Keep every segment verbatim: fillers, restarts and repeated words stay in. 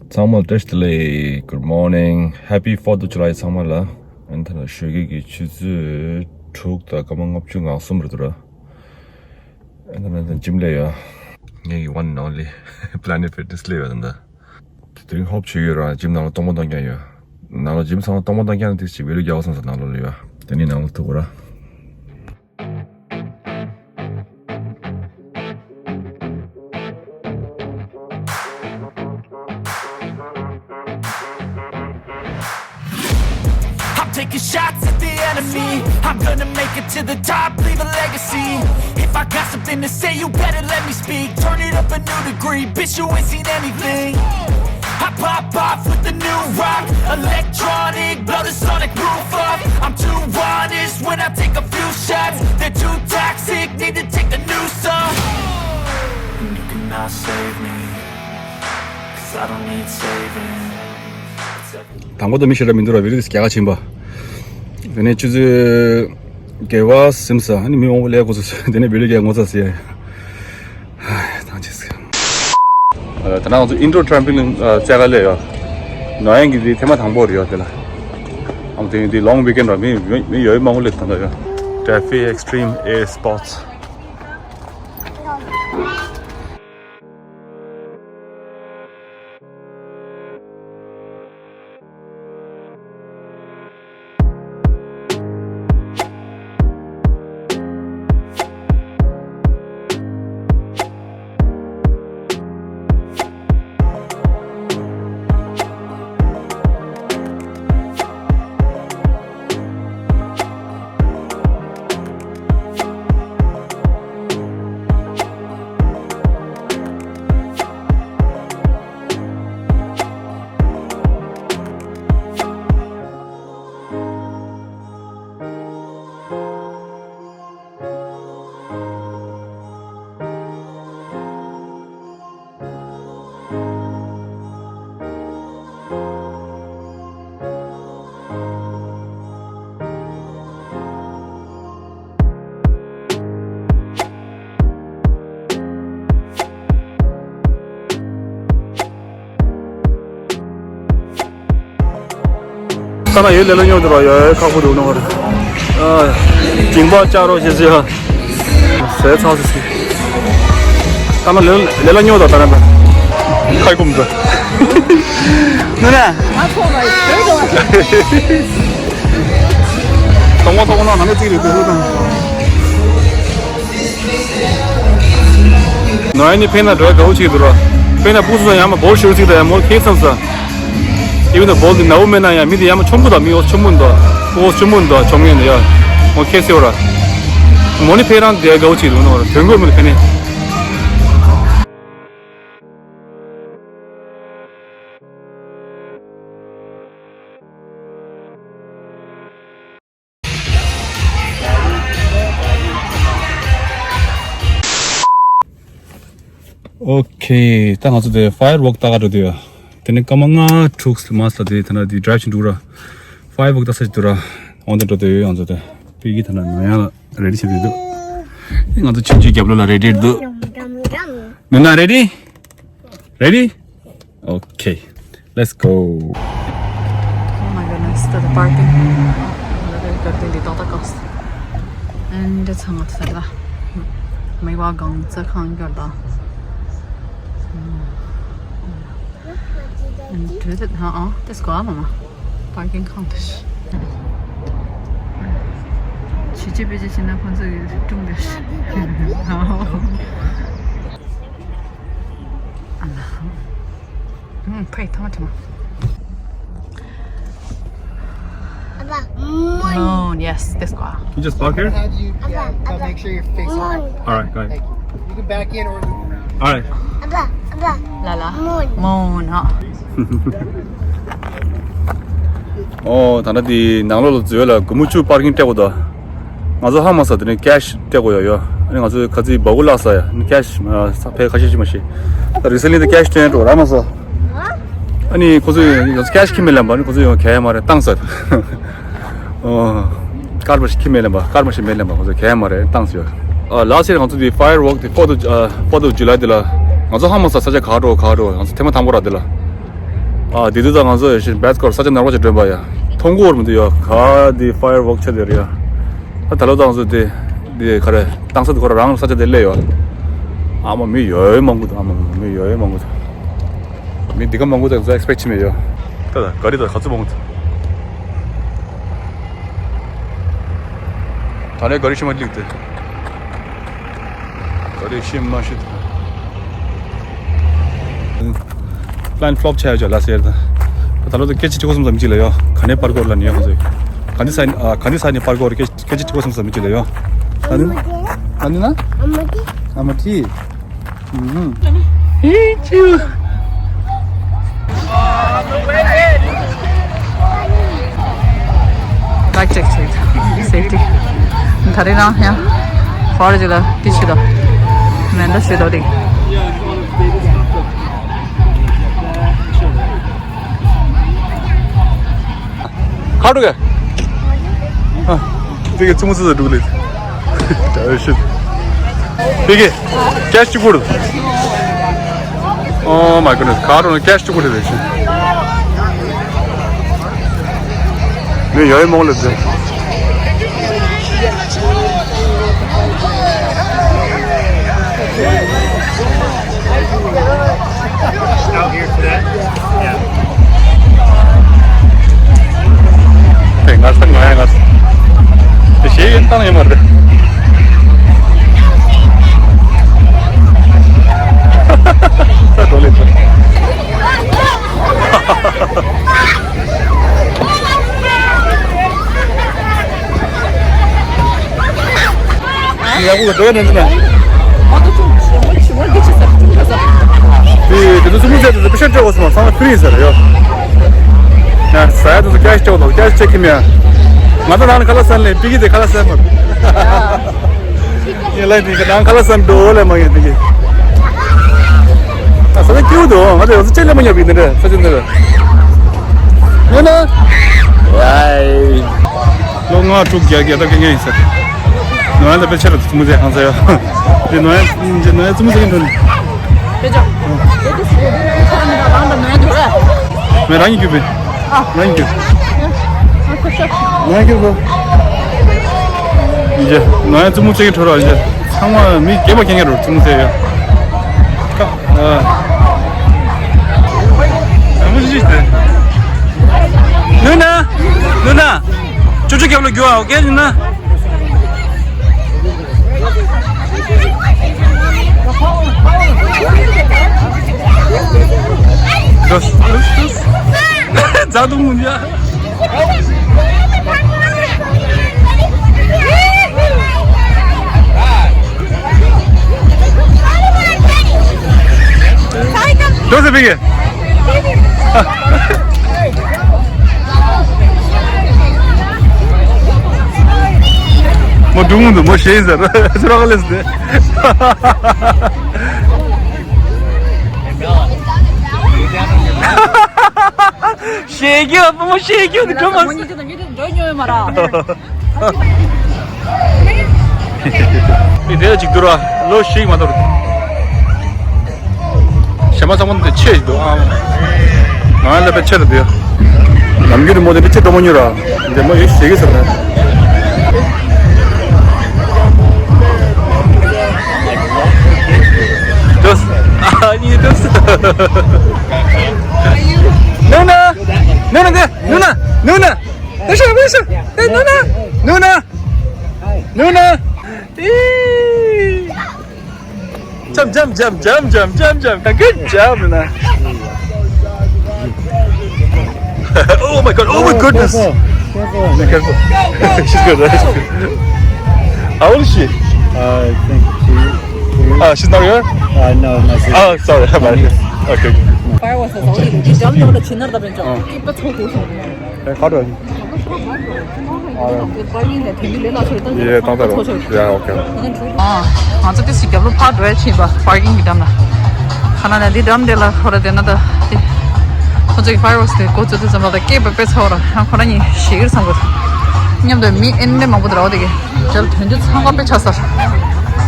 ཚང་མ་ལ་བཀྲ་ཤིས་བདེ་ལེགས། Good morning. Happy Fourth of July ཚང་མ་ལ། ཨ་ནི་ད་ལྟ་ཞོགས་ཀས་ཀྱི་ཆུ་ཚོད་དྲུག་དང་སྐར་མ་ལྔ་བཅུ་ང་གསུམ་རེད་འདུག་ར། ཨ་ནི་ད་ལྟ་ཇིམ་སླེབས་ཡོད། ངའི་one and only Planet Fitness སླེབས་ཡོད་ད་ལྟ། དེ་རིང་ཧོབ་བྱས་ཡོད་ར། ཇིམ་ནང་ལ་སྟོང་པ་སྟོང་རྐྱང་ཡོད། ནང་ལ་ཇིམ་ཚང་མ་སྟོང་པ་སྟོང་རྐྱང་དེ་ཅིག་བེ་ལུ་རྒྱག་སོང་ས་ནང་ལོགས་ལ་ཡོད། དེ་ནི་ནང་ལ་ཐུག་གོ་ར། I'm taking shots at the enemy. I'm gonna make it to the top, leave a legacy. If I got something to say, you better let me speak. Turn it up a new degree, bitch, you ain't seen anything. I pop off with the new rock, electronic, blow the sonic roof off. I'm too honest when I take a few shots. They're too toxic, need to take the noose off. And you cannot save me, 'cause I don't need saving. དང་པོ་དུ་མི་ཞེ་དྲག་མི་འདུག་ར། བེ་ལུ་དེ་རྒྱག་ག་ཕྱིན་པ། དེ་ནས་ཆུ་ཚོད་བརྒྱད་པ་ཟིན་ས། ཨ་ནི་མི་མང་པོ་སླེབས་གོ་ས། དེ་ནས་བེ་ལུ་རྒྱག་ངོ་ཚ་ཟེར། ཐང་ཆད་ཟེར། ད་ནང་ང་ཚོ་indoor trampoline རྩེད་ག་སླེབས་ཡོད། ནོ་ཡན་གྱི་དེ་ཐེངས་མ་དང་པོ་རེད་ཡོད་དེ་ལ། ཨམ་དེ་དེ་long weekend ར། མི་མི་མི་ཡོད་མང་པོ་སླེབས་ད་ལྟ་ཡོད། Taffy Extreme Air Sports། ཁ་ན་ཡོད་ལས་ལ་ཉོ་འདུག་ར། ཡོད་ཁག་པོ་འདུག་ནོ་ར། ཨ། མཇིང་པ་བཅག་རོགས་བྱེད་ཟེར་ཡ། ཟས་ཚང་སི་སི། ཁ་ན་ལས་ལས་ལ་ཉོ་ད་ད་ར་ད། ཁ་ཡི་ཀུམ་ད། ནུ་ན། ཏོང་བ་ཏོང་ན་ན་ནི་ཙི་རེ་དེ་ཧུ་དང་། ནོ་ཨ་ནི་ཕེ་ན་འགྲོ་དགའ་བོ་ཅིག་འདུག་ར། ཕེ་ན་པུ་སུ་ཡང་མ་བོར་ཤོར་ཅིག་ད་ཡང་མོ་ཁེག་སམ་ས། ཨི་བི་ན་བོལ་དི་ནའུ་མེ་ན་ཡང་མི་དེ་ཡང་མ་ཆོམ་པོ་དང་མི་འོ་ཆོམ་པོ་འདུག་འོ་ཆོམ་པོ་འདུག་ཆོམ་ངེ་འདུག་ཡ། མོ་ཁེག་སེ་བོ་ར། མོ་ནི་ཕེ་རང་དེ་དགའ་བོ་ཅིག་འདུག་ནོ་ར། དོན་དགོས་མི་འདུག་ཕེ་ནི། ཨོ་ཁེ། ད་ང་ཚོ་དེ་ཕ་ཡར་ཝོག་ལྟ་ག་འགྲོ་དུས། དེ་ནས་སྐར་མ་ལྔ་དྲུག་མ་ས་དེ་ཐ་ན་དེ་ཌ་རའེབ་བྱེད་འགྲོ་ར། ཕ་ཡར་ཝོག་ལྟ་ས་ཞིག་འདུག་ར། འོང་དེ་འགྲོ་དུས་ང་ཚོ་དེ་པི་ཀི་ཐ་ན་ནོ་ཡང་ལ་རེ་ཌི་བྱེད་དུས་འདུག་ང་ཚོ་ཆུང་ཆུང་རྒྱབ་ལོགས་ལ་རེ་ཌི་འདུག་ནོ་ན་རེ་ཌི། Ready? Okay. Let's go. Oh my goodness, the parking. And it's hung up there. My wa gang, it's a hung up there. And to the, uh-uh, let's go, mama. Parking count. Chichi bichi china khonzo yu tung de. Ala. Hmm, pray, tama, tama. Abba, moon. Moon, yes, this car. You just park here? Have you, yeah, Abba, but Abba, make sure you're facing moon. All right, go ahead. Thank you. You can back in or loop around. All right. Abba, Abba, Lala. Moon. Moon, huh? ཨོ། ད་ལྟ་འདི་ནང་ལོགས་ལ་འཛུལ་ལ་སྒོར་མོ་བཅུ་པར་ཀིང་སྤྲད་དགོས་འདུག་ང་ཚོ་ཧ་མ་སོང་། དེ་ནས་ཀེཤ་སྤྲད་དགོས་ཡོད་ཡོད། ཨ་ནི་ང་ཚོ་ཁ་ཚིག་སྦ་ཁུག་བརླགས་ས་ཡ། ཨ་ནི་ཀེཤ་ཕལ་ཁ་ཤས་ཤིག་མ་ཤེས། ད་རི་སི་ལིང་དུ་ཀེཤ་སྤྲད་འགྲོ་ར་མ་སོང་། ཨ་ནི་ཁོ་ཚོས་ང་ཚོ་ཀེཤ་ཁྱེར་མེད་ལབ་པ། ཨ་ནི་ཁོ་ཚོས་ཡང་གལ་མ་རེད་བཏང་ས། ཨོ། སྐར་མ་ཞིག་ཁྱེར་མེད་ལབ་པ། སྐར་མ་ཞིག་མེད་ལབ་པ། ཁོ་ཚོས་གལ་མ་རེད་བཏང་ས་ཡོད། ཨ། ལ་སི་ཡར་ང་ཚོ་དེ་ཕ་ཡར་ཝོག་དེ་ཕོར་ཐི་ཨ་ཕོར་ཐི་ཇུ་ལའི་དེ་ལ་ང་ཚོ་ཧ་མ་སོང་ས་ཆ་ག་འགྲོ་ག་འགྲོ། ང་ཚོ་ཐེངས་མ་དང་པོ་ར་དེ་ལ། ཨ་དེ་དུས་ད་ང་ཚོ་ཡ་ཤིན་བེད་སྐོར་ས་ཆ་ནར་བ་ཅིག་འགྲིམས་པ་ཡ། མཐོང་གི་ཡོད་མི་འདུག་ཡ། ག་དེ་ཕ་ཡར་ཝོག་ཆེ་དེ་རེད་ཡ། ད་ད་ལོ་ད་ང་ཚོ་དེ་དེ་ག་རེ་བཏང་ས་དེ་ཁོ་རང་རང་ས་ཆ་དེ་སླེབས་ཡོད། ཨ་མ་མི་ཡོད་མང་པོ་འདུག་ཨ་མ་མི་ཡོད་མང་པོ་འདུག་མི་འདི་ག་མང་པོ་འདུག་ང་ཚོ་ཨེག་སི་པེག་བྱེད་མེད་ཡ། ད་ད་ག་རེ་ད་ག་ཚོད་མང་པོ་འདུག་ད་ནས་ག་རེ་ཤི་མ་ལིག་དེ། ག་རེ་ཤི་མ་ཤི། པི་ལན་ཕི་ལོབ་བྱས་ཡོད་ཅག་ལ་ཟེར་ད། ད་ལོ་ད་སྐད་ཆ་དྲི་གོ་སོང་ཙམ་ཅིག་ལ་ཡོ། ག་ནས་པར་གོར་ལ་ནི་ཡོ་ཁོང་ཚོས། ག་འདི་ས་ནི་ཨ་ག་འདི་ས་ནི་པར་གོར་སྐད་སྐད་ཆ་དྲི་གོ་སོང་ཙམ་ཅིག་ལ་ཡོ། ཨ་ནི་ཨ་ནི་ན། ཨ་མ་ཏི། ཧི་ཅུ། Back check check safety. ད་རེས་རང་ཡང་ཧྥ་ར་ཇི་ལ་ཏི་ཤི་དོ། མེན་ད་ཤི་དོ་རིག་ཁ་དྲུག་ག་ཨ། དེ་གི་ཙུ་མུ་ཙི་ཙི་དྲུག་ལེ། ད་ཤི། དེ་གི་ཀེཤ་གཅིག་པུ་རེད། Oh my goodness. ཁ་དྲུག་ནི་ཀེཤ་གཅིག་པུ་རེད་ཤི། མི་ཡོད་མོང་ལེ་ཙི། Out here today? Yeah. དེ་ང་ས་ང་ཡ་ང་ས། དེ་ཤེས་ཡོན་བཏང་ཡོད་མ་རེད། ས་འགྲོ་ལེ་ཚོ། ཡག་པོ་འགྲོ་ཡ་ནི་འདི་ན། དེ་དེ་ཚོ་ཙུ་མུ་ཙི་ཙི་པེ་ཤ་སྤྲད་དགོས་སོང་ཚང་མ་ཕི་རི་ཟེར་ཡོ། ཡ་ཟ་ཡ་དེ་ཚོ་ཀེཤ་སྤྲད་དགོས་ཀེཤ་སྤྲད་ཁྱིམ་ཡ། ང་ཚོ་རང་ལ་ཁ་ལག་ཟ་ལེ་པི་ཀི་དེ་ཁ་ལག་ཟ་མ། ཡིན་ལ་དེ་ནང་ཁ་ལག་ཟ་འགྲོ་ལེ་མ་ཡིན་དེ་གི། ཨ་ས་ཆ་སྐྱིད་པོ་འདུག་ང་ཚོ་ཡོང་ས་ཆེ་ལེ་མ་ཉོ་བི་འདི་འདྲ་ས་ཆ་འདི་འདྲ། ཡོད་ན། ཡའི། ལོ་ལྔ་དྲུག་བརྒྱད་བརྒྱད་ལྟར་སྐྱེ་མཁན་ཡིན་ཟེར། ནོ་ཡ་ལ་དཔེ་ཆེ་ར་ཙུ་མུ་ཙི་ཧང་ས་ཡོ། དེ་ནོ་ཡ་ནོ་ཡ་ཙུ་མུ་ཙི་ཡིན་འགྲོ་ནི། དཔེ་ཆ། དེ་དུས་སུ་དེ་ནི་ཁྱེད་རང་ནི་རང་དང་ནོ་ཡ་འགྲོ་ར། མེ་རང་ཡིན་རྒྱུ་བི། ཨ། རང་ཡིན་རྒྱུ། ཨ་ཁ་ཤ། རང་ཡིན་རྒྱུ་བི། ཡིན་ཅེ་ནོ་ཡ་ཙུ་མུ་ཙི་གི་འཕྲོ་ར་ཡིན་ཅེ་ཚང་མ་མི་རྒྱས་པ་ཁྱེད་ངེ་རོ་ཙུ་མུ་ཙི་ཡོ། ཁ། ཨ། ཨ་མོ་ཞིག་སྟེ། ནུ་ན། ནུ་ན། ཅོ་ཅོ་རྒྱབ་ལ་རྒྱུ་ཨ་ཨོ་ཀེ་ནུ་ན། ཛ་དུ་མུ་ཡ། ཏོ་སེ་པི་གེ། མོ་འགྲོ་མུ་འདུག་མོ་ཤེས་ཟེར་ཚུར་རག་ལེ་སྟེ། ཤེས་རྒྱུ་བུ་མོ་ཤེས་རྒྱུ་འདི་འགྲོ་མ་སོང་། འགྲོ་མྱོང་ཡོད་མ་ར། ཨི་དེ་ཅིག་འདུག་ར་ལོ་ཞིག་མ་གཏོགས། ཞེ་མ་ཚང་མ་འདི་ཆེ་ཞིག་འདུག་ཨ། ང་ལ་དཔེ་ཆེ་རུ་འདུག་ནམ་རྒྱུན་མོ་དེ་འདི་ཆེ་འགྲོ་མ་མྱོང་ར། འདི་མོ་ཡོད་ཞེ་གི་ཟེར་ན། ཏོས། ཨ་ནི་ཏོས། ནུ་ན། ནུ་ན་དེ། ནུ་ན། ནུ་ན། ཨེ་ཤ་ཨེ་ཤ། ཨེ་ནུ་ན། ནུ་ན། ནུ་ན། ཨེ། Jump, jump, jump, jump, jump, jump, jump. Good job, Luna. Oh my God, oh my goodness. Be careful. She's good, right? How old is she? Uh, I think she. Uh, she's not here? Uh, no, my sister. Oh, sorry. Okay. Fireworks is only, you don't know the chin of the bench. Keep it so close. ཨེ་ཁ་འགྲོ། ཨ་ཡེ་ཏང་ཏ་རོ། ཡེ་ཨོ་ཁེ། ཨ་ང་ཚོ་ཏི་སི་རྒྱབ་ལོགས་ཕར་འགྲོ་ཡ་ཕྱིན་པ་པར་ཀིང་གི་འགྲམ་ལ། ཁ་ན་ན་འདི་འགྲམ་དེ་ལ་ཧོ་ར་དེ་ན་ད་དེ། ཁོ་ཚོ་གི་ཕ་ཡར་ཝོག་སི་དེ་འགོ་བཙུགས་དུས་ཙམ་པ་ད་སྐད་པེ་པེ་ཚ་བ་ར་ཡང་ཁོ་རང་གཉིས་ཞེད་ཀྱི་རེད་བསམ་གི། མཉམ་དུ་མི་ཨེ་འདྲ་མང་པོ་དེ་ར་བ་དེ་གི་མཇལ་དོན་དུ་འཚང་ཁ་དཔེ་ཆགས་ས།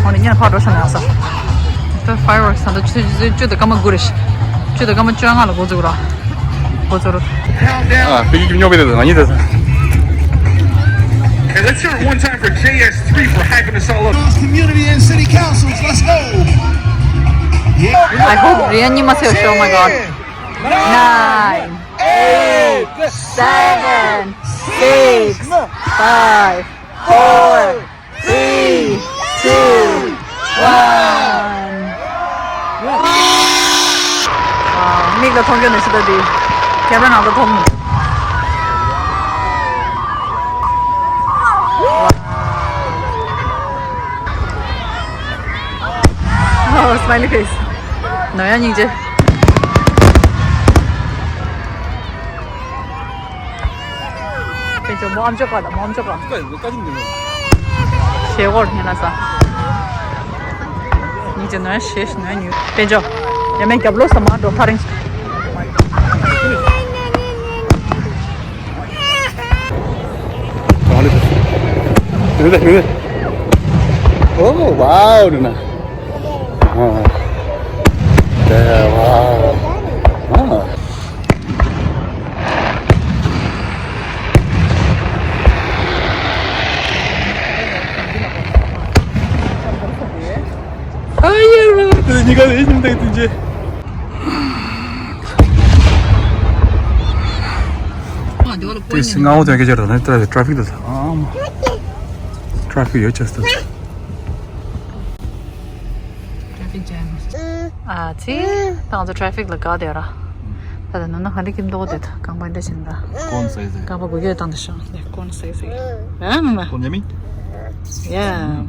འོ་ནི་ཉིན་ཕར་འགྲོ་ཤ་ན་ཡ་ས། ད་ཕ་ཡར་ཝོག་སི་ད་ད་ཆུ་ཚོད་བཅུ་དང་སྐར་མ་དགུ་རེད་ཤག་བཅུ་དང་སྐར་མ་བཅོ་ལྔ་ལ་འགོ་བཙུགས་ར། ཁོ་ཚོར། Calm down. ཨ། ཕ་གི་ཁྱིམ་ཉོ་བའི་དེ་ང་གཉིས་དེ། And let's hear it one time for J S three for hyping us all up. Community and city councils, let's go. Yeah. I hope Rian, you must have shown my God. Nine, eight, seven, six, five, four, three, two, one. ཨ། མིག་ལ་མཐོང་རྒྱུ་ནི་ཤི་ད་དེ། ཁེ་མ་ར་ནང་དུ་མཐོང་མི། ཨོ། སྨའི་ལི་ཕེ་སི། ནོར་ཡ་སྙིང་རྗེ། དཔེ་ཆ་མོ་ཨམ་ཅོག་ག་ལ་མོ་ཨམ་ཅོག་ག་ཞེ་བོར་ཉན་ན་ས། ཉིན་གཅིག་ནོ་ཤེས་ནོ་ཉུ། དཔེ་ཆ་ཡ་མེད་རྒྱབ་ལོགས་ས་མ་འགྲོ་ཐ་རིང་། Oh, wow, Rina. Ah. Yeah, wow. Ah. ཨ་ཡེ་ར། དེ་གཉིས་ཀ་ལས་ཉིན་དེ་དུས་རྗེས། དེ་སི་ང་འོ་དེ་སྐད་ཆ་རེད་ན་ཏྲ་ཕི་ཀ་དེ་ཨ་མ། ཏྲ་ཕི་ཀ་ཡོད་ཅེས་དེ། Traffic jam. ཨ་ཙི། ད་ང་ཚོ་ཏྲ་ཕི་ཀ་ལ་དགའ་བསྡད་ར། ད་ལྟ་ནང་ན་ཧ་ལི་ཀིམ་ཏོག་དེ་ད་རྐང་པ་འདྲ་བྱེད་ད། ཀོན་སའི་སའི། རྐང་པ་གུ་གེ་བཏང་དེ་ཤོག་དེ་ཀོན་སའི་སའི། ཨ་མ་མ། ཀོན་ཡ་མི། Yeah.